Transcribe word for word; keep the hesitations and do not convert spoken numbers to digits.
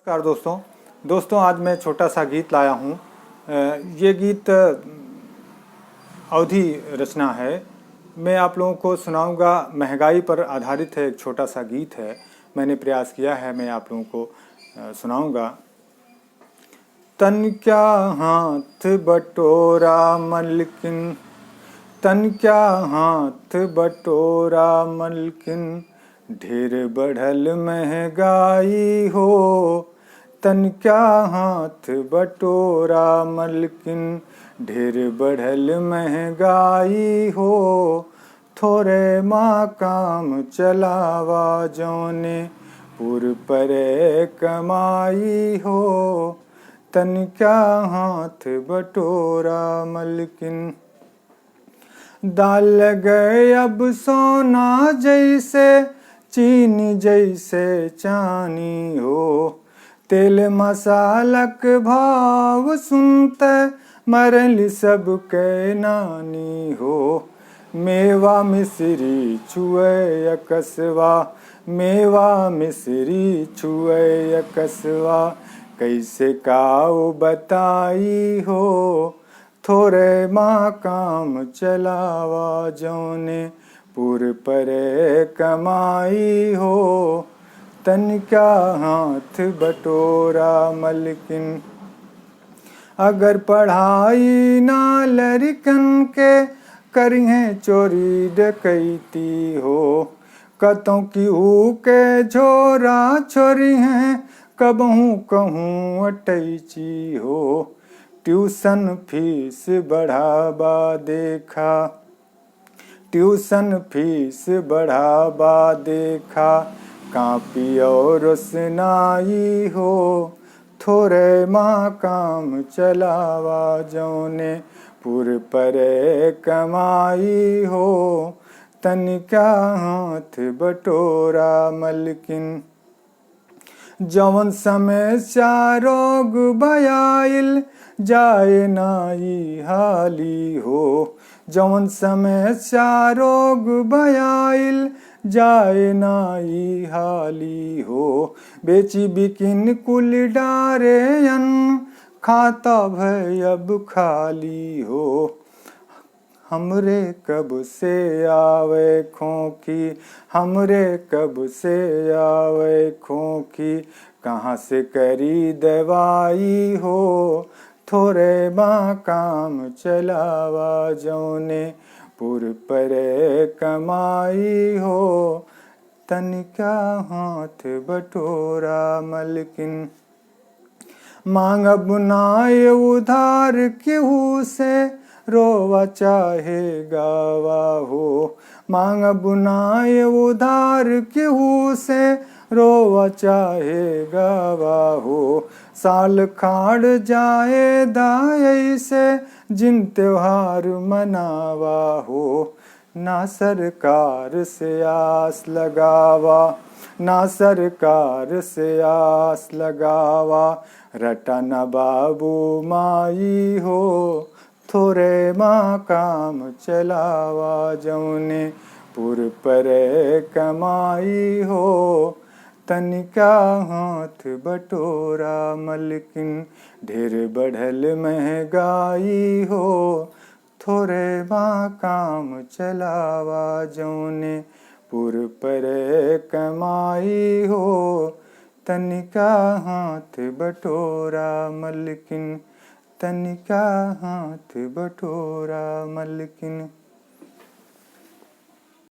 नमस्कार दोस्तों। दोस्तों, आज मैं छोटा सा गीत लाया हूँ। अ, ये गीत, अ, अवधी रचना है। मैं आप लोगों को सुनाऊंगा, महंगाई पर आधारित है, एक छोटा सा गीत है। मैंने प्रयास किया है, मैं आप लोगों को, अ, सुनाऊंगा। तन क्या हाथ बटोरा मलकिन, तन क्या हाथ बटोरा मलकिन, ढेर बढ़ल महंगाई हो। तन क्या हाथ बटोरा मलकिन, ढेर बढ़ल महंगाई हो। थोरे मा काम चलावा जौने पुर परे कमाई हो। तन क्या हाथ बटोरा मलकिन। दाल गए अब सोना जैसे, चीनी जैसे चानी हो। तेल मसालक भाव सुनते, मरल सबके नानी हो। मेवा मिश्री छुए अकसवा, मेवा मिश्री छुए अकसवा, कैसे काऊ बताई हो। थोरे मा काम चलावा जौने पुर परे कमाई हो। तन क्या हाथ बटोरा मलकिन। अगर पढ़ाई ना लरिकन के, करिहें चोरी डकैती हो। कतौ केहू के झोरा छोरिहें, कबहूँ कहूँ अटैची हो। ट्यूशन फीस बढ़ाबा देखा, ट्यूशन फीस बढ़ाबा देखा, कापी और रोशनाई हो। थोरे मा काम चलावा जौने पुर परे कमाई हो। तन क्या हाथ बटोरा मलकिन। जौन समस्या रोग बयाइल, जाए नाई हाली हो। जौन समस्या रोग बयाइल, जाए नाई हाली हो। बेची बिकिन कुल डारे अन, खाता भय अब खाली हो। हमरे कब से आवे खोंकी, हमरे कब से आवे खोंकी, कहाँ से करी दवाई हो। थोरे मा काम चलावा जौने पुर परे कमाई हो। तनिका हाथ बटोरा मलकिन। मांगब नाय उधार केहू से, रोवा चाहे गावा हो। मांगब नाय उधार केहू से, रोवा चाहे गावा हो। साल खाड़ जाए दाई से, जिन त्योहार मनावा हो। ना सरकार से आस लगावा, ना सरकार से आस लगावा, रटा न बाबू माई हो। थोरे मा काम चलावा, जौने पुर परे कमाई हो। तनिका हाथ बटोरा मलकिन, ढेर बढ़ल महंगाई हो। थोरे मा काम चलावा, जौने पुर परे कमाई हो। तनिका हाथ बटोरा मलकिन, तनिका हाथ बटोरा मलकिन।